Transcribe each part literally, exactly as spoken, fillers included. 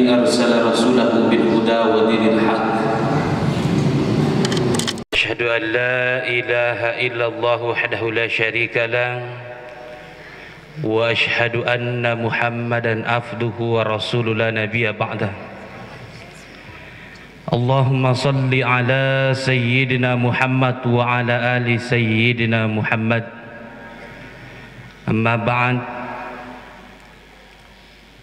أرسل رسوله بالهدى ودين الحق. أشهد أن لا إله إلا الله وحده لا شريك له، وأشهد أن محمدا عبده ورسوله لا نبي بعده. اللهم صل على سيدنا محمد وعلى آل سيدنا محمد. أما بعد،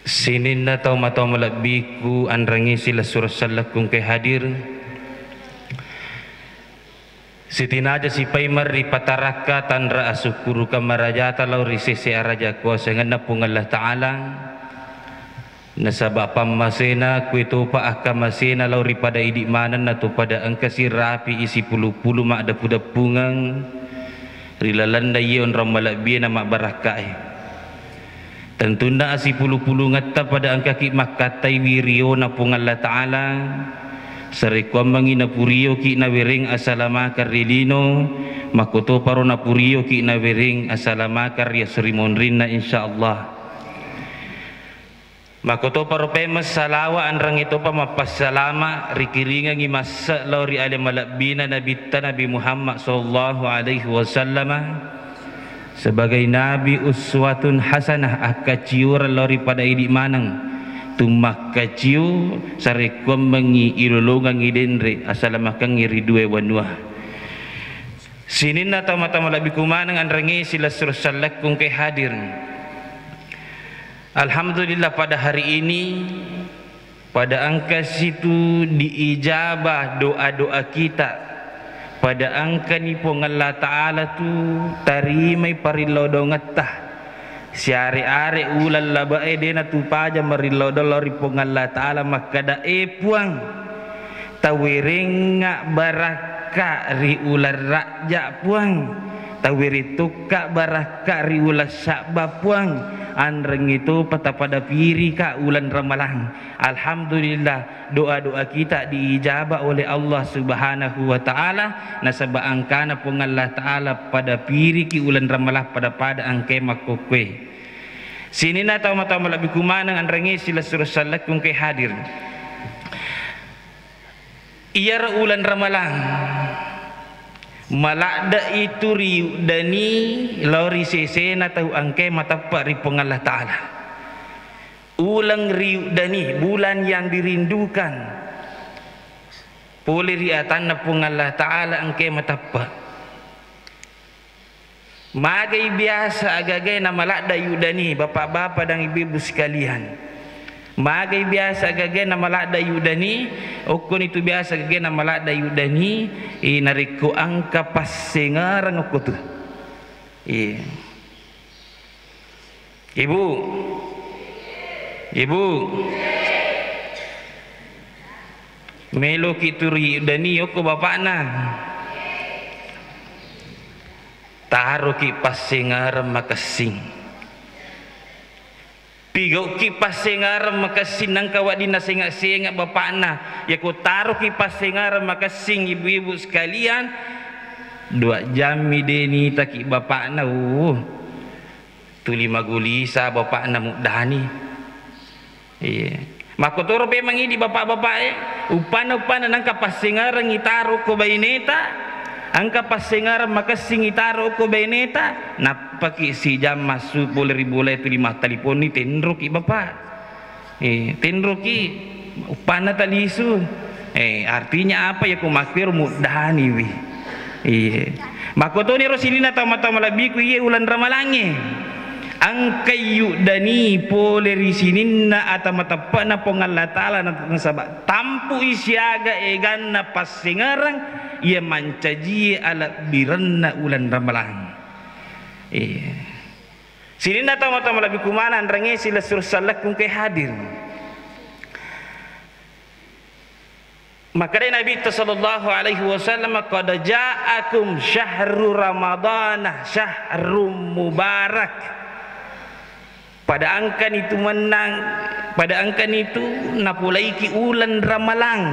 Sininna tau matoa malebbiku, anrengngi silessureng sellekku engkae hadir. Sitinaja sipaimeng ri patarakka tanra asukkurukeng marajata lao ri sese araja kuasangenna Puang Allah Ta'ala. Nasaba pammasena kuetopa akkamasena lao ri pada idi manenna to pada engka sirapi isi pulu-pulu maddepu-deppungeng ri lalenna iye onrong malebbiena mabbarakkae. Tentunna asipulu-pulungetta pada engkaki makkattai wi riona Puang Allah Ta'ala, sarekkuammengngi napurioki nawereng asalamakeng ri lino, makkotoparo napurioki nawereng asalamakeng ri esso ri monrinna, insyaallah. Makkotoparo pemeng salawa anrengnge topa mappassalama rikiringengngi masse lao ri ale malebbina Nabitta Nabi Muhammad sallallahu alaihi wasallama. Sebagai nabi uswatun hasanah, akkacioreng lao ri pada idi maneng, tummakkacio sarekkuammengngi ilolongengngi denre asalamakengngi ri dua wanua. Sininna tau matoa malebbiku maneng, anrengngi silessureng sellekku engkae hadir. Alhamdulillah, pada hari ini pada engka situ diijabah doa-doa kita. Pada engkani Puang Allah Ta'ala tu tarimai parillodongetta. Siare-are uleng labe'e de natupaja marillodo lao ri Puang Allah Ta'ala makkeda, "E Puang, tawerengnga barakka ri uleng rajja, Puang. Tawereng tokka barakka ri uleng Sya'ban, Puang. Anrengnge topa tapada pirika uleng Ramalang." Alhamdulillah, doa-doa kita diijabah oleh Allah Subhanahu wa Ta'ala, nasaba engkana Puang Allah Ta'ala pada piriki uleng Ramalang pada-pada engkae makkokkoe. Sininna tau matoa malebbiku maneng, anrengngi silessureng sellekku engkae hadir. Iyaro uleng Ramalang maladde itu riuddani lao ri sesena tau engkae mateppe ri Puang Allah Ta'ala. Uleng riuddani, bulan yang dirindukan, pole ri atanna Puang Allah Ta'ala engkae mateppe. Magai biasa agagae namaladde yuddani, bapak-bapak dan ibu-ibu sekalian? Magai biasa agagae namaladde yuddani? Okkoni tu biasa agagae namaladde yuddani, eh, narekko engka passengereng okko tu. Iya. Ibu, ibu, meloki tu riuddani okko bapakna. Taroki passengereng makessing. Pigauki passengereng makessing, nangka wedding nasenga-senga bapakna. Yako taroki passengereng makessing, ibu-ibu sekalian, dua jammi de nitaki bapakna, uh, tuli magulisa bapakna muddani. Iya. Makkotoro pemeng idi bapak-bapak e, uppanna-uppanna nangka passengerengngi taro ko baineta, engka passengereng makessingngi taro ko baineta, nappaki sijang massu pole ri bola itu lima taliponni, tenroki bapak. Eh, tenroki, uppanna talisu. Eh, artinya apa ya, ko makkero muddaniwi. Iya. Makkotoniro sininna tau matoa malebbiku iye uleng Ramalangnge. Engkai yuddani pole ri sininna ata mateppe'na Puang Allah Ta'ala, na-, nasaba tampui siaga eganna passengereng iya mancajie alebbirenna uleng Ramalang. Iya. Sininna tau matoa malebbiku maneng, anrengnge silessureng sellekku engkae hadir. Makkedai Nabitta sallallahu alaihi wasallam, "Qad ja'akum syahru Ramadana syahrum mubarak." Pada engkanitu mennang, pada engkanitu napolaiki uleng Ramalang,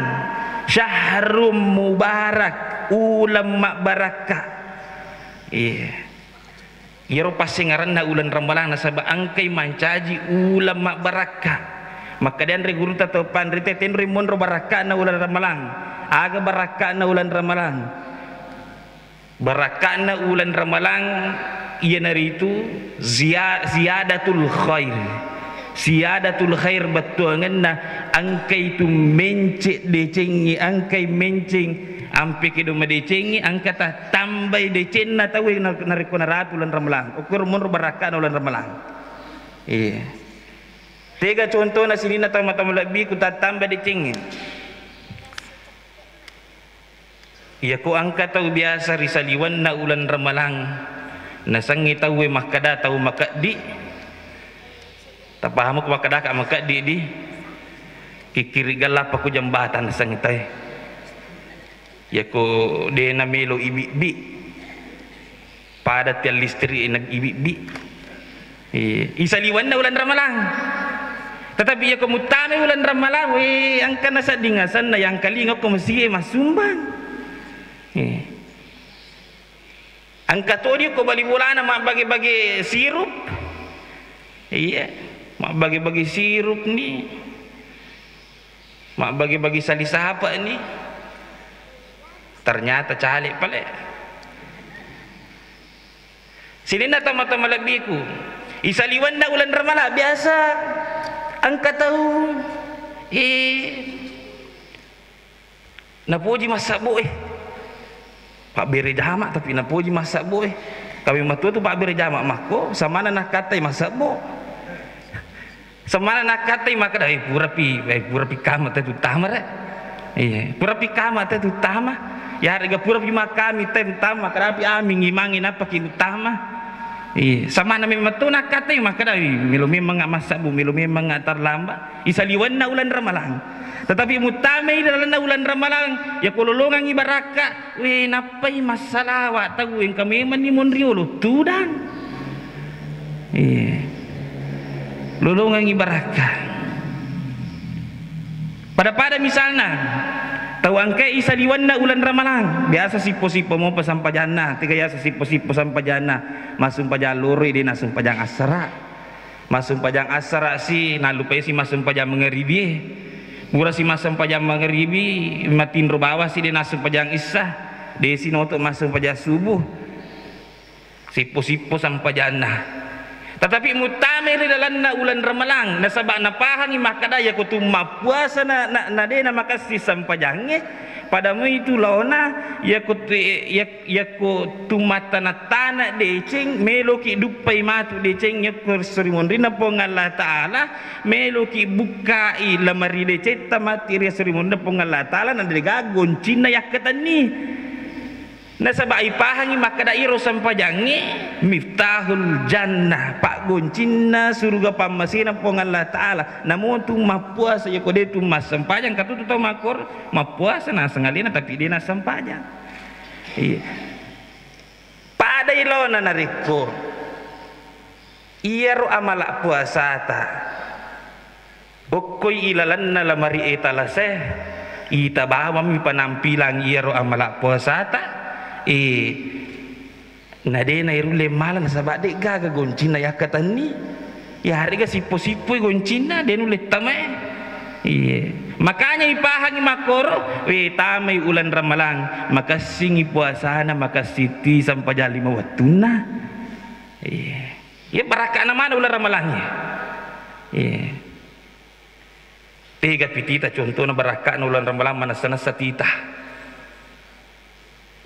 syahrum mubarak, uleng mabbarakka. Iya. Iyaro passengerenna uleng Ramalang nasaba engkai mancaji uleng mabbarakka. Makkeda anre gurutta to panrita, tenroi monro barakka'na uleng Ramalang. Aga barakka'na uleng Ramalang? Barakka'na uleng Ramalang iyanaritu zia-, ziyadatul khair. Ziyadatul khair bettuangenna engkai tu mence decengngi, engkai menceng ampe kedo madecengngi, engka ta tambai decenna tauwe na-, narekko naratu uleng Ramalang. Okkoro monro barakka'na uleng Ramalang. Iya. Tega contona sininna tau matoa malebbiku tattamba decengnge. Iyako engka tau biasa ri saliwenna uleng Ramalang, nasengngi tauwe makkeda tau makeddi. Tapahamko makkedaka makeddi di? Kikkiri gallappa ku jambatan nasengngi tauwe. Iyako de namelo ibibbi. Pada tiang listrik na ibibbi. Iya, isaliwenna uleng Ramalang. Tetapi iyako muttamai uleng Ramalang, we, engka nasedding asenna yangkalinga ko mesie massumbang. Iya. Engka todi ko bali bolana mabbage-bage sirup. Iya, mabbage-bage sirup ni. Mabbage-bage sali sapa ni. Ternyata caleg pale. Sininna tau matoa malebbiku. Isaliwenna uleng Ramalang biasa engka tau, eh, napoji massabbo, eh. Pabbere jama tapi napoji massabbo, eh. Kami matua tu pabbere jama makko, samana nakkatai massabbo. Samana nakkatai makkeda, "Eh, purapi, eh, purapi kama te tuttama re." Iya, purapi kama te tuttama. Yarega purapi makkami te tuttama, makkeda api aming imangi nappaki tuttama. Iya, samana memang tu nakkatai makkeda, "Ih, melo memang nggak massabbu, melo memang nggak terlambat." Isaliwenna uleng Ramalang. Tetapi muttamai dalenna uleng Ramalang, ya kololongangi barakka, we, nappai massalawa tau engka memanni monriolo tudang. Iya. Lolongengngi barakka. Pada-pada misalna, tau engkai saliwenna uleng Ramalang, biasa sippo-sippo mopa sampajanna, tega yasa sippo-sippo sampajanna, massumpajang loroi de nassumpajang assara. Massumpajang assara si, nallupai si massumpajang mangaribi. Pura si massumpajang mangaribi, matinro bawa si de nassumpajang issa, de si noto massumpajang subuh. Sippo-sippo sampajanna. Tetapi muttamai ri lalenna uleng Ramalang, nasaba napahangi makkeda, iyako tu mappuasa na, na, na de namakessing sampajangnge, pada muitu laona, iyako tu, iya-, iyako tu mattana-tana deceng, meloki duppai matu deceng, iyako esso ri monrinna Puang Allah Ta'ala, meloki bukkai lamari decetta matti ri esso ri monrinna Puang Allah Ta'ala, na degaga goncinna yakkatenni. Nasaba ipahangi makkeda iro sampajangnge miftahul jannah, paggoncinna suruga pammasena Puang Allah Ta'ala. Namotu mappuasa, yako de tu massempajang, katutu tau makkoro mappuasa naseng alena tapi de nassempajang. Iya. Pada ilona narekko iyaro amala puasata okkoi ilalenna lamari e talase, ita bawammi penampilang iyaro amala puasata, eh, na de nairulle mala nasaba de gaga goncinna yakkatenni. Yarega sippo-sippoi goncinna, de nulle tamae. Iye. Makanya ipahangi makkoro, we tamai uleng Ramalang, makessingi puasana, makessing ti sampajang lima wettunna. Iye. Iya, barakka'na maneng uleng Ramalangnge. Iya. Tega pi tita contona barakka'na uleng Ramalang manessa-nessa tita.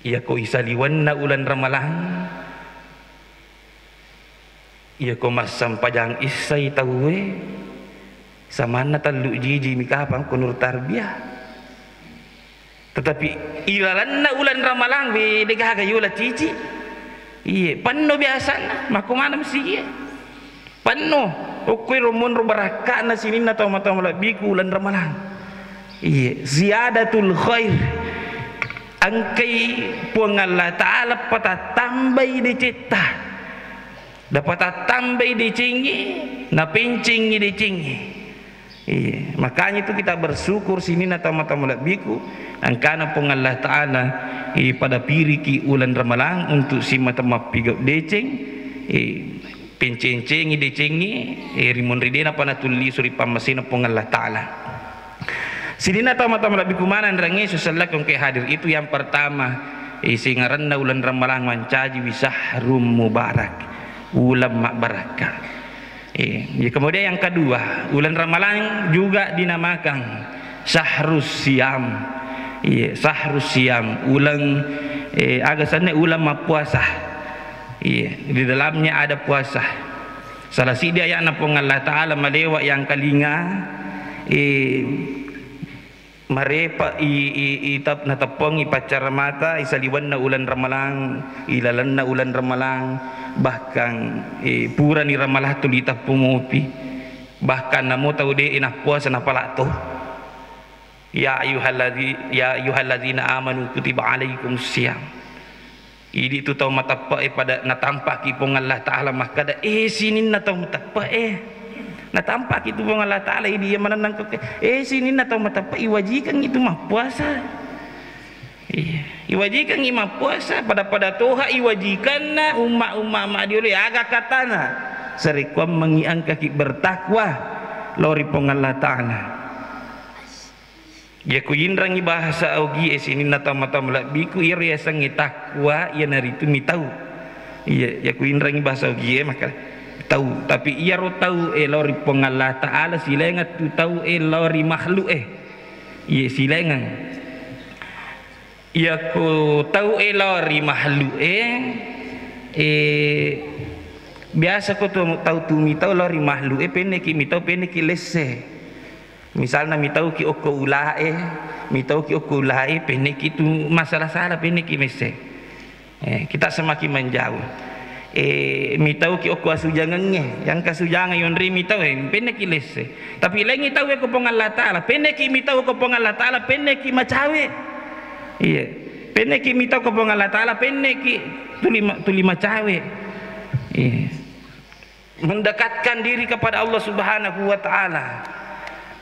Iyako isaliwenna uleng Ramalang, iyako massempajang issai tauwe, samanna tellu jiji mi kapang ko Nur Tarbiyah. Tetapi ilalenna uleng Ramalang, we, degaga yola cici. Iye, penno biasanna, makko maneng mesti iye. Penno, okkoiro monro barakka'na sininna tau matoa malebbiku uleng Ramalang. Iye, ziyadatul khair. Engkai Puang Allah Ta'ala patattambai decetta. Dapat tambai decengngi, napencengngi decengngi. Iya, makanya itu kita bersyukur sininna tau matoa malebbiku, engkana Puang Allah Ta'ala, eh, pada piriki uleng Ramalang untuk simata mappigau deceng, eh, Pencencengi decengi, eh, rimunri de napa natullisu ri pammasena Puang Allah Ta'ala. Sininna tau mata malebbiku maneng rangnge susellakko engka hadir itu, yang pertama, eh, singarenna uleng Ramalang mancaji wi syahrum mubarak, uleng mabbarakka. Eh, ya, kemudian yang kedua, uleng Ramalang juga dinamakan syahrus siam. Iya, syahrus siam, uleng, eh, aga senna uleng mappuasa. Iya, di dalamnya ada puasa. Salah siddi aya'na Puang Allah Ta'ala malewa yang kalinga, eh, marepa i, i, i tap-, nateppengi paccara mata, isaliwenna uleng Ramalang, ilalenna uleng Ramalang, bahkan, eh, purani Ramalang tuli tappu mopi, bahkan namo tau de nappuasa napala to. Ya ayyuhalladzi-, ya ayyuhalladzina amanu kutiba alaikumus siyam. Idi tu tau mateppe'e pada natampaki Puang Allah Ta'ala makkada, "Eh, sininna tau mateppe'e." Natampaki tu Puang Allah Ta'ala idi iya manennang ke, "Eh, sininna tau mateppe'e iwajikangngi tu mappuasa." Iya, iwajikangngi mappuasa, pada-pada toha iwajikanna umma-umma madiolo aga katana. Sarekkuammengngi engkaki bertakwa lao ri Puang Allah Ta'ala. Iya ku inrangi bahasa Ogie sininna tau mata malebbiku, iyaro yasengnge takwa iyanaritu mitau. Iya, iya ku inrangi bahasa Ogie maka tau, tapi iyaro tau e lao ri Puang Allah Ta'ala silaingeng tu tau e lao ri makhluk e. Iya, silaingeng. Iya ku tau e lao ri makhluk e, eh, biasa ko tu tau tu mitau lao ri makhluk e, penneki mitau, penneki lesse. Misalna mitauki okko ulae, mitauki okko ulae, penneki tu masalah-salah, penneki messe. Eh, kita semakin menjauh. Eh, mitauki okko asujangengnge, yang kasujangeng yonri mitau, eh, penneki lesse. Tapi laingi tau ko Puang Allah Ta'ala, penneki mitau ko Puang Allah Ta'ala, penneki macawe. Iya. Penneki mitau ko Puang Allah Ta'ala, penneki tuli ma-, tuli macawe. Iya. Mendekatkan diri kepada Allah Subhanahu wa Ta'ala.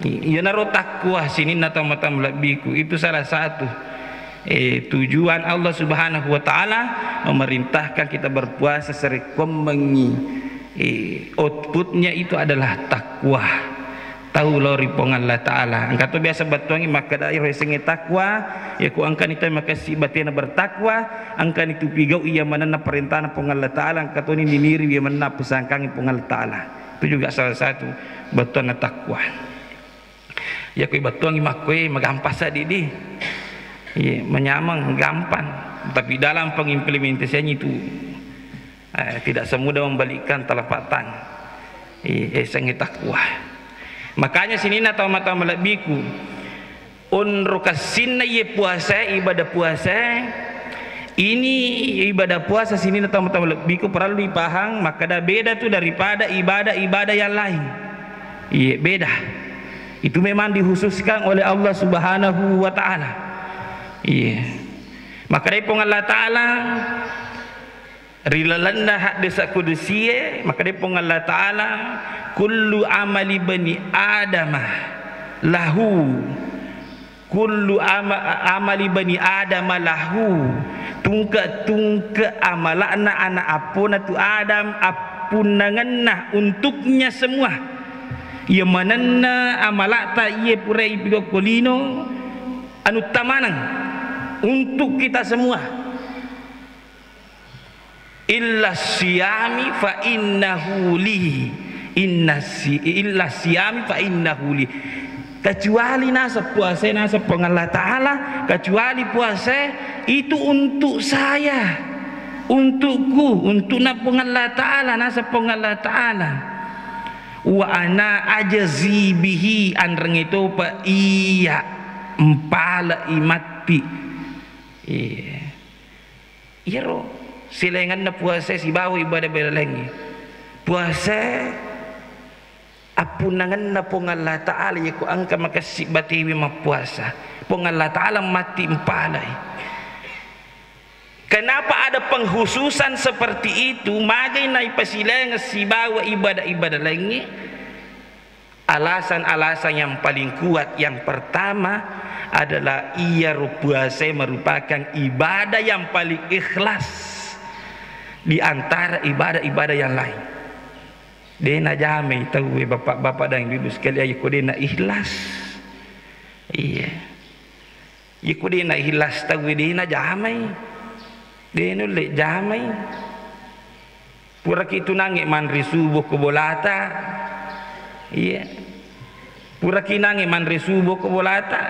Iyanaro takwa sininna tau mata malebbiku. Itu salah satu, eh, tujuan Allah Subhanahu wa Ta'ala memerintahkan kita berpuasa sarekkuammengngi, eh, outputnya itu adalah takwa. Tau lao ri Puang Allah Ta'ala. Engka to biasa battuangngi makkeda iro yasengnge takwa, iya ku engkani tau makessing batena bertakwa, engkani tu pigau iya manenna parentana Puang Allah Ta'ala, engka toni niniri iya manenna pesangkangi Puang Allah Ta'ala. Itu juga salah satu battuanna takwa. Iya ku battuangngi makkoe magampang sadidi. Iya, menyameng, gampang. Tapi dalam pengimplementasiannya itu, eh, tidak semudah membalikkan telapak tangan. Eh, eh, sangi takwa. Makanya sininna tau mata malebbiku, onro kassinna iye puasa, ibadah puasa, ini ibadah puasa sininna tau mata malebbiku perlu dipaham, makkada beda tu daripada ibadah-ibadah yang lain. Iya, beda. Itu memang dikhususkan oleh Allah Subhanahu wa Ta'ala. Iya. Makkadai Puang Allah Ta'ala, ri lalenna haddesa kudusie, makkadai Puang Allah Ta'ala, "Kullu amali bani Adama lahu." Kullu ama-, amali bani Adama lahu. Tungke-tungke amala'na ana appona tu Adam, appunnangenna untuknya semua. Iya manenna amala'ta iye pura ipigau ko lino, anutta maneng untuk kita semua. Illa siyami fa innahu li. Inna si-, illa siyami fa innahu li. Kecuali naseng puasa, naseng Puang Allah Ta'ala, kecuali puasa itu untuk saya, untukku, untukna Puang Allah Ta'ala, naseng Puang Allah Ta'ala. Wa ana ajzi bihi, anrengnge topa iya mpalai matti. Iya. Iyaro silaingenna puasa sibawa ibadah-ibadah laingnge. Puasa appunnangenna Puang Allah Ta'ala, yako engka makessing batewe mappuasa, Puang Allah Ta'ala matti mpalai. Kenapa ada pengkhususan seperti itu? Magai naipasilaingeng sibawa ibadah-ibadah laingnge? Alasan-alasan yang paling kuat, yang pertama adalah iyaro puasa merupakan ibadah yang paling ikhlas di antara ibadah-ibadah yang lain. De najamai tauwe, bapak-bapak dan ibu-ibu sekalian, iko de na ikhlas. Iya. Iko de na ikhlas tauwe, de najamai. De nulle jamai. Puraki tu nangnge manre subuh ko bolata. Iya. Puraki nangnge manre subuh ko bolata.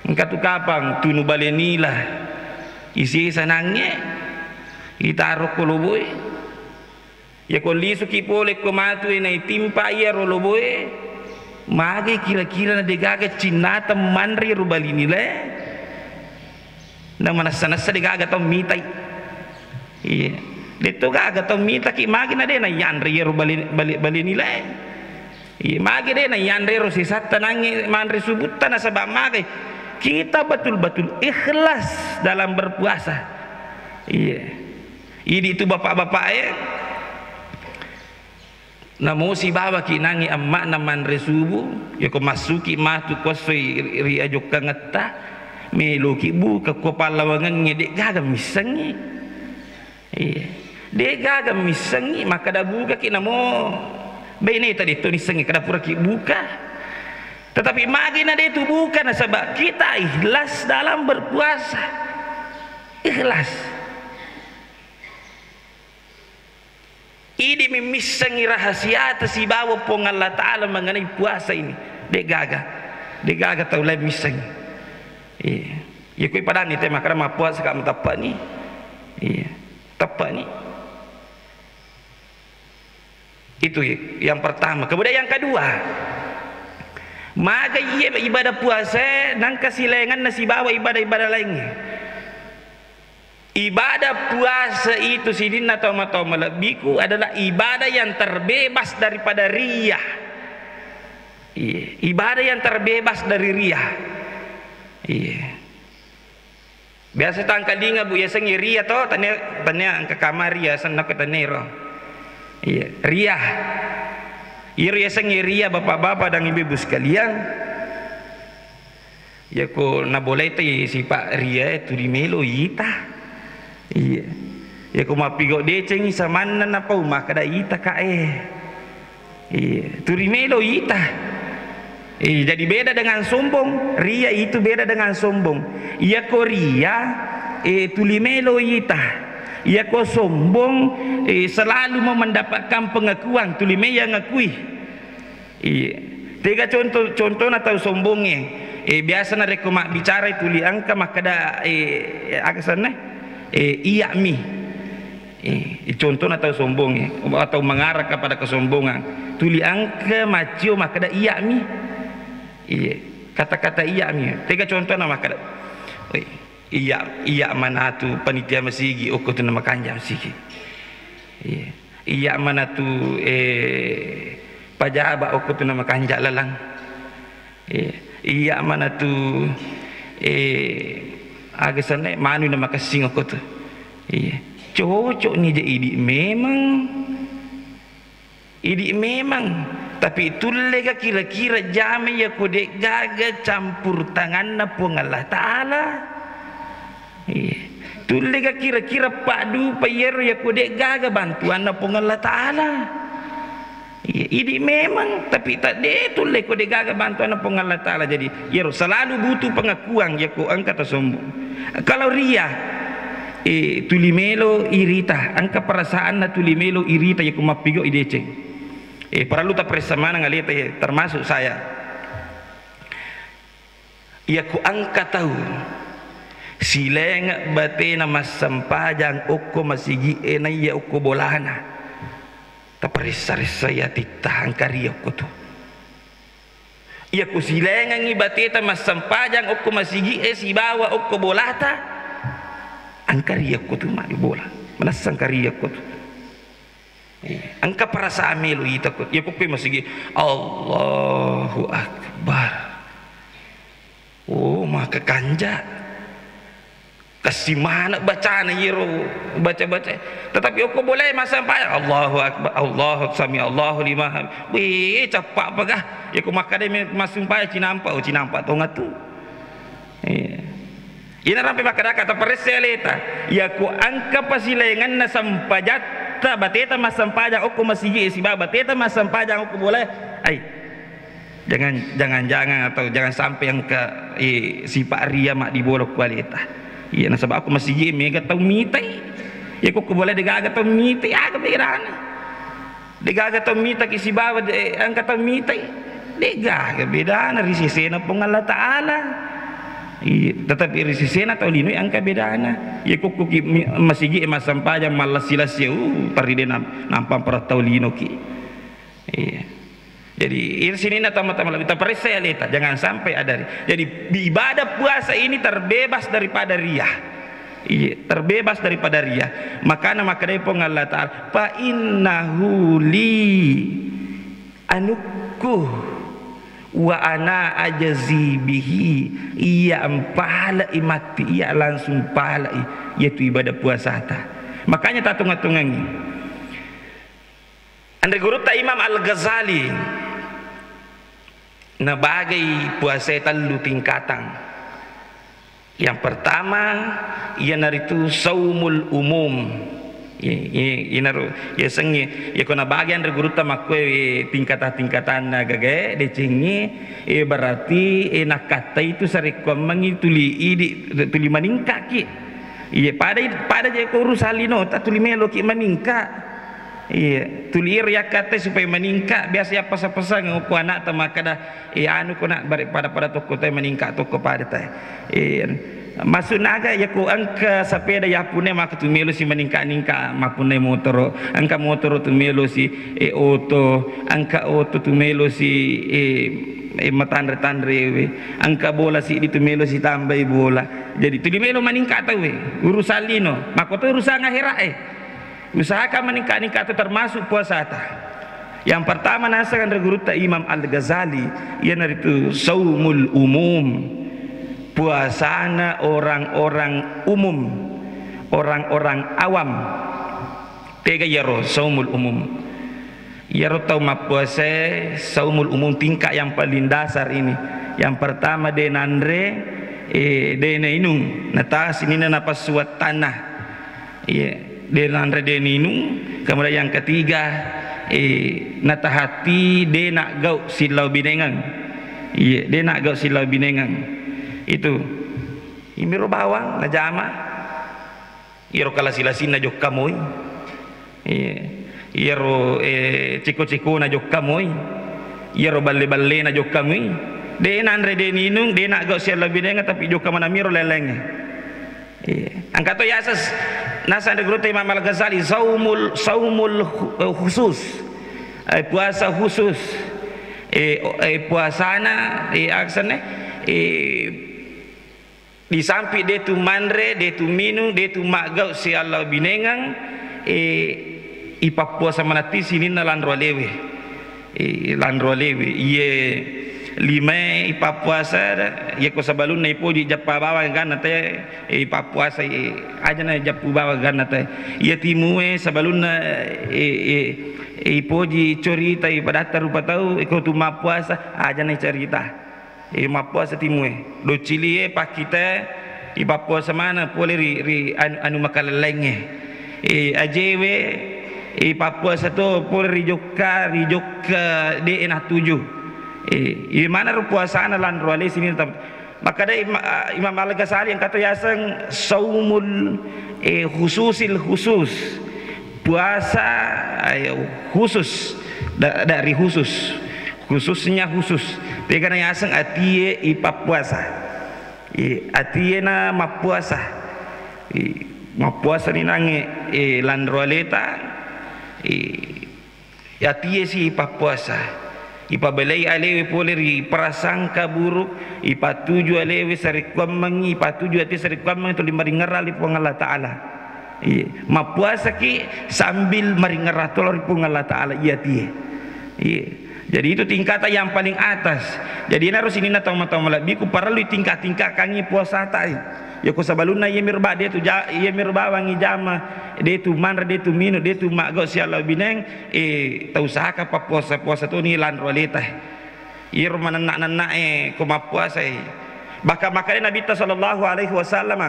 Engka tu kapang tunu bale nila. Isesa nangnge. Itaro ko loboe. Yako lisuki pole ko matu e naitimpa iyaro loboe, magai kira-kira na degaga cinnata manre ro bali nilae? Na manassa-nassa degaga tau mitai. Iya. Detto gaga tau mitaki magi na de na yanre iyaro bali, bali, bali nilae. Iya, magi de na yanre ro sesatta nangnge manre subutta nasaba magai. Kita betul-betul ikhlas dalam berpuasa. Iya. Idi tu bapak-bapak e. Namo sibawaki nangnge emma'na manre subuh, yako massuki matu kossoi ri, ri ajokkangetta, meloki buka ko pallawangengnge de gaga missengngi. Iya. De gaga missengngi, makkada bukaki namo beneta detto nissengngi kada puraki buka. Tetapi magi na de tu buka nasaba kita ikhlas dalam berpuasa. Ikhlas. Idi memmissengi rahasiata sibawa Puang Allah Ta'ala mengenai puasa ini. De gaga. De gaga tau lain missengi. Iya. Iya, kui padani te makkada mappuasa ka matappa ni. Iya. Tappa ni. Itu yang pertama. Kemudian yang kedua, maga iya ibadah puasa nangka silainganna sibawa ibadah-ibadah lainnya. Ibadah puasa itu sininna tau-, tau malebbiku adalah ibadah yang terbebas daripada riya. Iya, ibadah yang terbebas dari riya. Iya. Biasa tangkalinga bu yasengnge riya to, tania, tania engka kama riya senna ko tanero. Iya, riya. Iro yasengnge riya bapak-bapak dan ibu-ibu sekalian. Yako nabolaitai sipa riyae tuli melo ita. Iya. Yako mappigo decengi samanna napau makkada ita kae. Iya, tuli melo ita. Eh, jadi beda dengan sombong. Riya itu beda dengan sombong. Yako riya, eh, tuli melo ita. Yako sombong, eh, selalu mau mendapatkan pengakuan, tuli melo ngakui. Iya. Tega contoh, contohna tau sombongnge. Eh, biasa narekko mabbicara tuli engka makkada, eh, aga senna? Eh, iya mi. Eh, contohna tau sombongnge atau mengarah kepada kesombongan. Tuli engka maccio makkada iya mi. Iya. Kata-kata iya mi. Tega contohna makkada. Oi. Iya, iya manatu panitia masigi, okko tu namakanja masigi. Iya. Iya manatu, eh, pajaba okko tu namakanja lalang. Iya. Iya manatu, eh, aga senna manu namakessing okko tu. Iya. Cocok ni je idi memang. Idi memang, tapi tullega kira-kira jamai yako de'gaga campur tanganna Puang Allah Ta'ala? Iya. Tullega kira-kira paddupa iyaro yako de'gaga bantuanna Puang Allah Ta'ala? Iya, idi memang, tapi tadde tulle ko de'gaga bantuanna Puang Allah Ta'ala. Jadi, iyaro selalu butuh pengakuan yako engka tasombong. Kalau riya, eh, tuli melo irita, engka perasaanna tuli melo irita yako mappigau i deceng. Eh, parellu taparessa maneng aleta, eh, termasuk saya. Yako engka tau silenga batena massempajang okko masigi e naiya okko bolana. Taparessa-ressai atitta engka ri okko tu. Iyako silaingengngi bateta massempajang okko masigi'e sibawa okko bolata, engka ri okko tu maddi bola. Manessa engka ri okko tu. Iya. Engka perasaan melo ita ko. Iya ko koe masigi, Allahu Akbar. Oh, maka kanja. Kassi maneng bacana iyaro baca-baca. Tetapi okko bolae massempajang, Allahu Akbar, Allahu sami Allahu liman hamid. Wih, cappa pegah. Iyako makkada mi massumpajang cinampa, oh, cinampa tongatu. Iya. Ina rampe makkada kata paresse aleta. Iyako engka pasilaingenna sempajang, Ta bateta massempajang okko masigi sibawa bateta massempajang okko bola. Ai. Jangan, jangan-jangan atau jangan sampai engka, eh, sifat ria maddibola ku aleta. Iya, nasaba okko masigi mega tau mitai. Iya, ko, ko bola degaga tau mitai, aga bedana. Degaga tau mitaki sibawa de, engka tau mitai. Degaga bedana ri sesena Puang Allah Ta'ala. Iya, tetapi ri sesena tau lino engka bedana. Iya, ko, ko ki mi-, masigi massempajang mallassi-lassi, uh, paride nam-, nampa para tau lino ki. Iya. Jadi, iri sininna tama-tama lebih taparessa aleta, jangan sampai ada ri-, jadi, ibadah puasa ini terbebas daripada ria. Iya, terbebas daripada ria. Makana makkedai Puang Allah Ta'ala, "Fa innahu li, anukku, wa ana ajzi bihi, iya mpalai matti, iya langsung palai, yaitu ibadah puasata." Makanya tatunga-tungangi. Anre gurutta Imam Al-Ghazali nabagai puasae tellu tingkatang. Yang pertama, iyanaritu saumul umum. Ye, ye, inaro, yasengnge, yako nabagai anre gurutta makkue tingkatang-tingkatanna gagae, decengnge, e, berarti, e, nakkattai tu sarekkuammengngi tuli idi, tuli maningkaki. Iye, pada, pada je ko urusan linota tuli meloki maningka. Iya, tuli iro yakkattai supaya maningka, biasa yappasa-pasang ko anakta makkada, "Eh, anu ko nak, bare-, pada-pada tokko tai maningka tokko pada tai." Iya. Maksudna aga, yako engka sepeda yappunnai maka tu melosi maningka-ningka, mappunnai motoro, engka motoro tu melosi, eh, oto, engka oto tu melosi, eh, eh, matanre-tanrewe, engka bola siddi tu melosi tambai bola. Jadi tuli melo maningka tauwe, urusan lino, makoto urusan akhirat, eh. Usahakan meningkat-ningkat itu termasuk puasata. Yang pertama naseng anre gurutta Imam Al-Ghazali, iyanaritu saumul umum. Puasana orang-orang umum, orang-orang awam. Tega iyaro saumul umum. Iyaro tau mappuasae saumul umum tingkat yang paling dasar ini. Yang pertama de nanre, eh, de nainung. Nata sininna napassuattanna. Iya, de nanre de ninung. Kemudian yang ketiga, eh, natahati de nagau sillau binengeng. Iya, de nagau sillau binengeng. Itu. Imiro bawang najama. Iyaro kalasi-lasinna jokka moi. Iya. Iyaro, eh, ceko-cekona jokka moi. Iyaro balle-ballena jokka moi. De nanre de ninung, de nagau sillau binengeng, tapi jokka manamiro lain-laingnge. Iya. Engka to yaseng, naseng ri gurutta Imam Al-Ghazali, saumul, saumul khu-, eh, khusus. Eh, puasa khusus. Eh, o-, eh, puasana, eh, aksenna, eh, di samping de tu manre, de tu minung, de tu maggau siallau binengeng, eh, ipappuasa manatti sininna lanro alewe. Eh, lanro alewe, iye limae ipappuasa, iye ko sabalunna ipoji jappa bawang ganna te, eh, ipappuasa, eh, aja na jappu bawang ganna te. Iye timue sabalunna, eh, eh, eh, ipoji corita, ipadatta rupa tau, eh, ko tu mappuasa, aja na carita. Eh, mappuasa timue. Docilie pakkita ipappuasa maneng pole ri, ri anu, anu makalellaingnge. Eh, ajewe ipappuasa to pole ri jokka, ri jokka de natuju. Eh, iye maneng ro puasana lanro ale sininna tam-, makkada Ima-, Imam Al-Ghazali engka to yaseng saumul, eh, khususil khusus. Puasa, ayo, khusus, da-, dari khusus, khususnya khusus. Tegana yaseng atie ipappuasa. I-, atie na mappuasa. I-, mappuasa ni nange, eh, lanro aleta. I-, atie si ipappuasa. Ipabelai alewe pole ri prasangka buruk, ipatuju alewe sarekkuammengngi, ipatuju atie sarekkuammengngi tuli maringerrang li Puang Allah Ta'ala. Iya, mappuasaki sambil maringerrang tolo ri Puang Allah Ta'ala, iya tie. Iya. Jadi itu tingkatan yang paling atas. Jadi enaro sininna tau-tau malebbiku parellu tingkat-tingkatkangngi puasata. Iya ko sabalunna iya miro ba-, de tu ja-, iya miro bawangngi jama, de tu manre, de tu minu, de tu maggau siallau bineng, eh, tau usahaka pappuasa-puasa toni lanro aleta. Iyaro manenna-nennae ko mappuasai. Bahkan makkeda Nabitta sallallahu alaihi wasallam,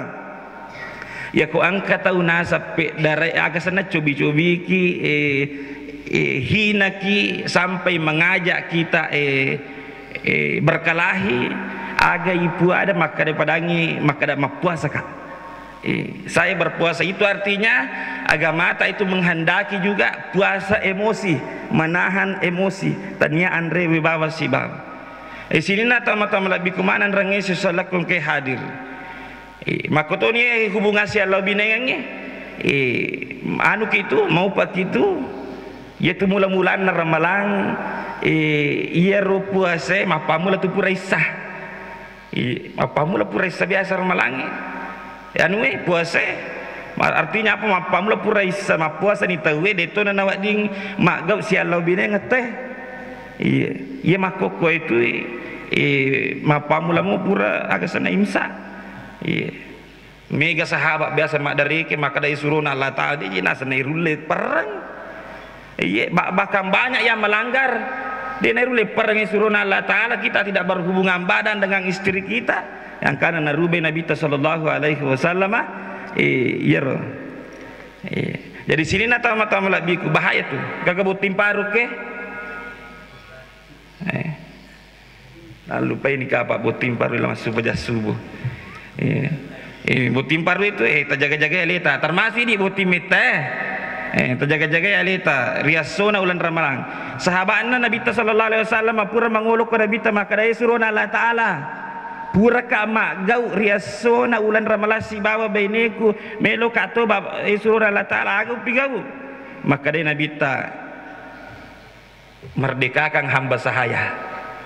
Yako engka tau naseng peddarai, aga senna cobi-cobiki, eh, eh, hinaki sampai mengajak kita, eh, eh, berkelahi, aga ipu ada makkada padangi, makkada mappuasaka. Eh, saya berpuasa itu artinya agamata itu menghendaki juga puasa emosi, menahan emosi, tania anre wibawa sibawa. Eh, sininna tama-tama lebbi kumanang rangnge sesalakkong ke hadir. Eh, makkotoni, eh, hubungan siallau binengengnge. Eh, anu kitu, mau pakitu. Iyatu mula-mulanna ramalang, eh, iyaro puasa mappammula tu pura issa. Eh, mappammula pura issa biasa ramalangnge. Eh, anu, eh, puasa. Ma-, artinya apa? Mappammula pura issa, mappuasa ni tauwe, detto na nawedding maggau siallau binengeng te. Iya, iya makkokko itu, eh, mappammula mu pura aga senna imsak. Iya. Mega sahabat biasa maddareke makkeda surona Allah Ta'ala, de' je naseng nairulle perreng. Iye, ba-, bahkan banyak yang melanggar. De' nairulle perreng surona Allah Ta'ala, kita tidak berhubungan badan dengan istri kita. Yang kana narubai Nabi ta sallallahu alaihi wasallam, eh, iyaro. Eh, jadi sininna tama-tama labbiku bahaya tu. Gaga botting paru ke? Eh. Nallupai ni kapa botting paru la massu paja subuh. Iya. Eh, botting paru itu, eh, tajaga-jagai aleta. Termasuk di botting metta, eh. Eh, tajaga-jagai aleta. Riassona ulang ramalang. Sahabatna Nabitta sallallahu alaihi wasallam pura mangolo ko Nabitta makkeda, eh, surona Allah Ta'ala. Puraka maggau riassona ulang ramalang sibawa baineku, meloka toba, eh, surona Allah Ta'ala, aga upigau? Makkeda Nabitta, merdekakan hamba sahaya.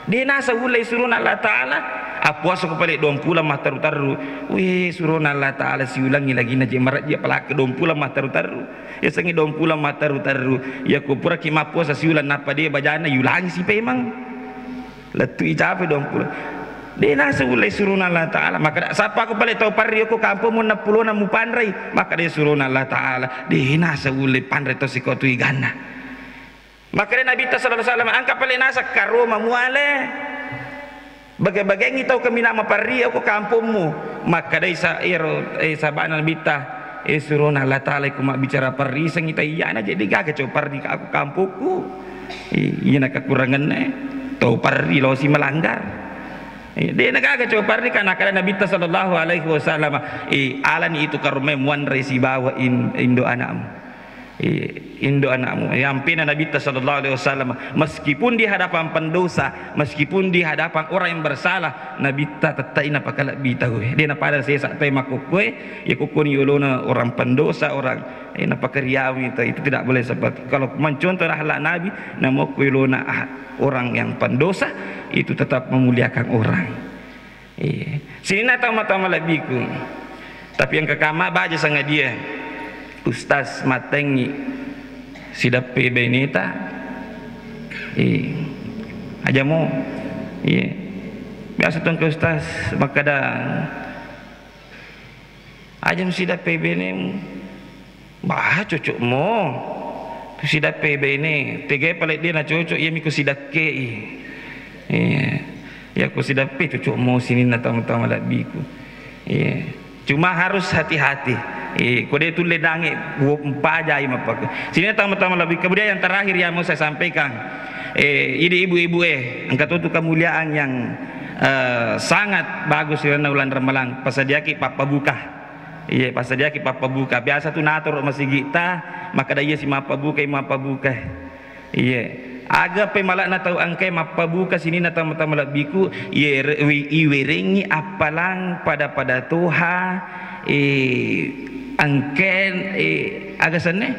De' naseng ulle surona Allah Ta'ala. Appuasa ko pale duampulo matteru-teru. Weh, surona Allah Ta'ala siulangi lagi na je marajji apalagi duampulo matteru-teru. Yasengnge duampulo matteru-teru. Yako puraki mappuasa siulang nappa de' bajana yulangi si pemang. Lettu icape duampulo. De' naseng ulle surona Allah Ta'ala. Maka sappa ko pale tau parri ko kampung mu nappulona mupanrei. Maka de' surona Allah Ta'ala. De' naseng ulle panre to siko tu iganna. Makkedai Nabitta sallallahu alaihi wasallam, engka pale naseng karoma muale. Bage-bagengngi tau kaminang maparri ko kampommu. Makkedai sa-, ero, eh, sahabana Nabitta, eh, surona Allah Ta'ala ku mabbicara parri sengi ta iyana je degaga cau parri ka aku kampokku. I-, iyana kekuranganna, eh. Tau parri losi melanggar. Eh, de' nagaga cau parri ka nakkeda Nabitta sallallahu alaihi wasallam, eh, alani itu karomai muanre sibawa in-, indo anakmu. Iya, indo anakmu. Iya, ampena Nabitta sallallahu alaihi wasallam, meskipun di hadapan pendosa, meskipun di hadapan orang yang bersalah, Nabitta tettai napakalebbi tau. Dia napada sesa tau makkukue, ya kukkuni yolona orang pendosa, orang, eh, napakariawi tau. Itu tidak boleh seperti. Kalau mencontoh akhlak Nabi, namokku yolona, ah, orang yang pendosa, itu tetap memuliakan orang. Iya. Sininna tau mata malebbiku. Tapi engka kama baja sangadia. Ustaz matengngi sidappe baineta. Iya. Aja mo. Iya. Biasa tong ke ustaz makkeda, aja musidappe benemu. Bah, cocok mo. Tu sidappe baine, tegai pale dia na cocok, iya miko sidakkei. Iya. Ya ko sidappe cocok mo sininna tama-tama labbiku. Iya. Cuma harus hati-hati. Iya, ko de tulle dange, wo-, mpajai mappake. Sininna tama-tama labbi. Kemudian yang terakhir yang mau saya sampaikan, eh, ini ibu-ibu, eh, engka tu kemuliaan yang, eh, sangat bagus di ulang Ramalang. Pasadiaki pappabuka. Iye, pasadiaki pappabuka. Biasa tu natoro masigi'ta, makkeda iya si mappabuka, iya mappabuka. Iye. Aga pemalakna tau engkae mappabuka sininna tama-tama labbiku, iye re-, wi-, iwerengngi appalang pada-pada toha, eh, engkae, eh, aga senna?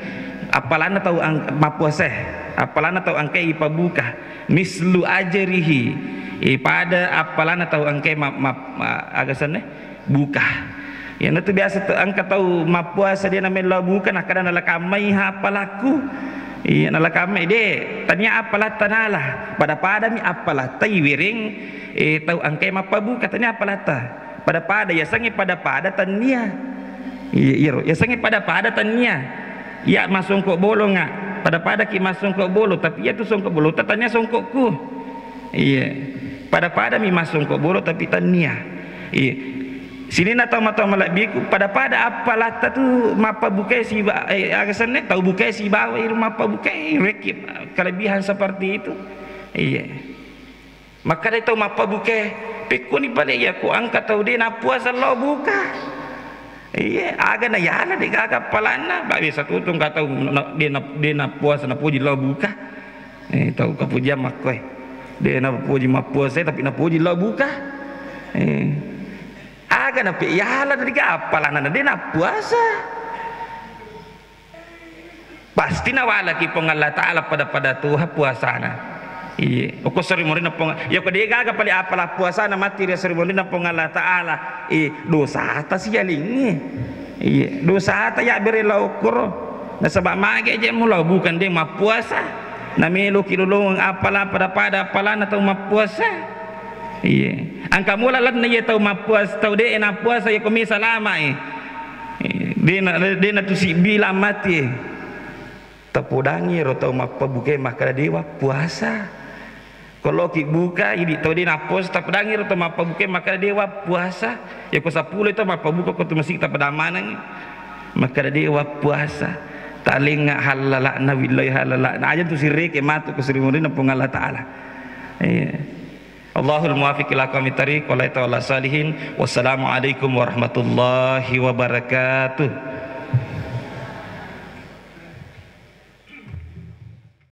Appalanna tau ang-, mappuasa, appalanna tau engkae ipabuka. Mislu ajrihi, eh, pada appalanna tau engkae ma-, ma-, ma-, aga senna? Buka. Iyanatu biasa te-, engka tau mappuasa de namellau buka, nakkeda nalakammai ha appalakku. Iya, nalakammai de, tania appalatta nala. Pada-padami appalatta iwereng, eh, tau engkae mappabuka, tania appalatta. Pada-pada, yasengnge pada-pada tania. Iya, iyaro. Yasengnge pada-pada tania. Iya masongko bolonga. Pada-padaki masongko bolo, tapi iyatu songko bolota tania songkokku. Iya. Pada-padami massongko bolo tapi tania. Iya. Sininna tau matau malebbiku, pada-pada appalatta tu mappabukai siba-, eh, aga senna, tau bukai sibawa iru mappabukai, rekki kelebihan seperti itu. Iya. Makkeda tau mappabukai, pekkoni pale iya ko engka tau de nappuasa lao buka. Iya, aga na yala de gaga appalanna, ba biasa tutung ka tau na-, de na-, de nappuasa napoji lao buka. Eh, tau kapujiang makkoe. De napoji mappuasa tapi napoji lao buka. Eh. Aga nape yala de gaga appalanna de nappuasa. Pasti nawalaki Puang Allah Ta'ala pada-pada tuha puasana. Iya, okko seri murinna Puang, iya ko de gaga pale apala puasana matti ri seri murinna Puang Allah Ta'ala. Eh, dosata sialingngi. Iya, dosata ya bere lao okkoro. Nasaba mage je mulao bukan de mappuasa. Nameloki lolongeng apala pada-pada apalana tau mappuasa. Iya. Engka mula lalenna iya tau mappuasa, tau de nappuasa iya ko mi salama e. Dena, dena tu sibbilang mati. Tapodangi ro tau mappabuke makkeda dewa puasa. Ko loki buka, idi tau de nappuasa, tapodangi ro tau mappabuke makkeda dewa puasa. Ya ko seppulo tau mappabuka ko tu masih tapadang maneng. Makkeda dewa puasa. Talenga halalana, billahi halalana. Aja tu sireke matu ko seri murinna Puang Allah Ta'ala. Iya. Allahul muwafiq ila aqwamit thariq, wal hidayah ila salihin. Wassalamualaikum warahmatullahi wabarakatuh.